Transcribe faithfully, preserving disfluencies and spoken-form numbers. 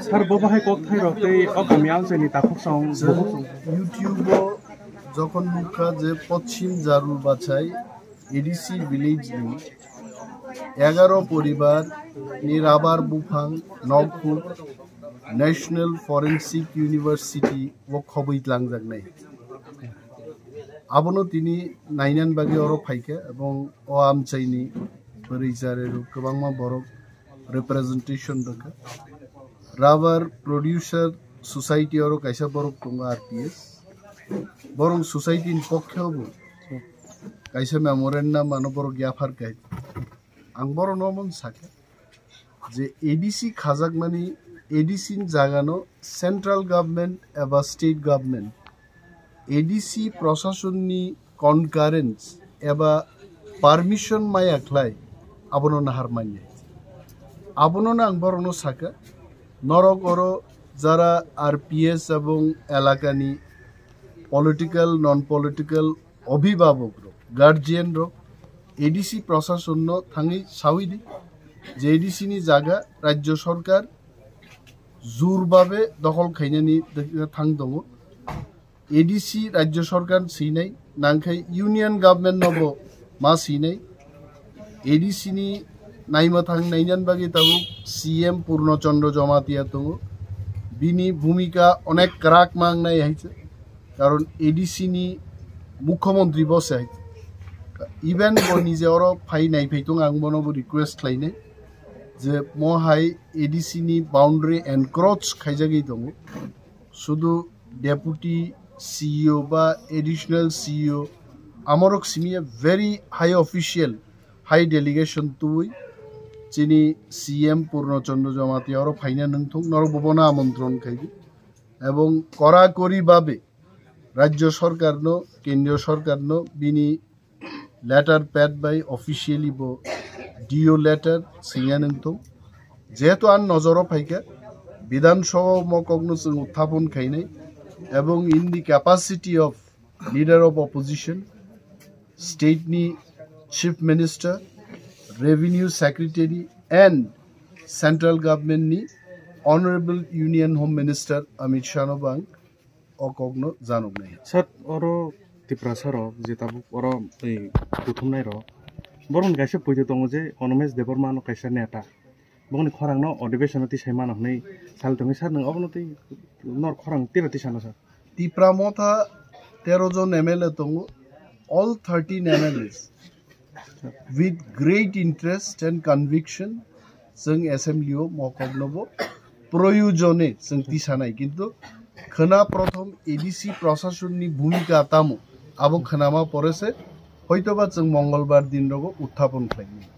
Sir, bo bahai kok thai rok tei o kami alchai ni takhuk song, sir, bukhuk song. YouTube o jokhon nukha je Poschim Jarul Bachai A D C village ni egaro poribar ni rabar buphang nokphuk National Forensic University o khobwi tlangjak nai. Abono tini nainan bagwi oro phaikha, ebong o amchaini bwrwi chare rok kwbangma borok representation rwkha. Rubber Producer Society oro kaisa borok tongo, R P S. Borok society ni pokhe bo kaisa memorandum ano borok yaphar kha. Ang borok no mon sakha je A D C khajakmani, A D C ni jagano central government eba state government A D C prosasonni concurrence eba permission maya khlai abono nahar manya. Abono ang borokno sakha, norok oro jara R P S ebong elakani political, non political obhibhabok rok, guardian rok, A D C prosasonno thangwi sawi di je A D C ni jaga rajyo sorkar jur babe dokhol khainani thang tongo. A D C rajyo sorkar sinai, nangkhe union government nobo ma sinai. A D C ni naima thang nainan bagwi tabuk C M Purno Chandra Jamatia tongo. Bini bhumika onek kwrak ma wngnai hai se. Karon A D C ni mukhyamantri bo se hai. Even bo nije oro phai nai phai tong, ang bono bo request khlainai je mo hai A D C ni boundary encroach khaijagwi tongo. Sudu deputy C E O ba additional C E O amorok simi a very high official, high delegation twi chini C M Purno Chandra Jamatia oro phaina nangthung, norok bobono amontron khaidi. Ebong korakori babe rajyo sorkarno, kendriyo sorkarno bini letter pad bai officially bo D O letter singya nangthung. Jehetu ang nojoro phaikha, Bidhan Sabha mokokno chwng uthapon khainai, ebong in the capacity of leader of opposition, state ni chief minister, revenue secretary and central government ni honorable union home minister Amit Shah no bo ang o kokno janoknai. Sir, oro Tiprasa rok je tabuk oro tei kuthumnai rok, borokni kaisa poito tongo je Animesh Debbarma no kaisa neta, bongni khorang no adhibeshon o tisai mano hwnwi sal tongwi sir, nwng obono tei nor khorang tira tisano sir? Tipra Motha tero jon M L A tongo, all thirteen M L As with great interest and conviction chwng assembly o mokokno bo proyojone chwng tisanai, kintu khwna prothom A D C prosasonni bhumika tamo abo khwnama pore se hoitoba chwng Mongolbar din rogo uthapon khlainai.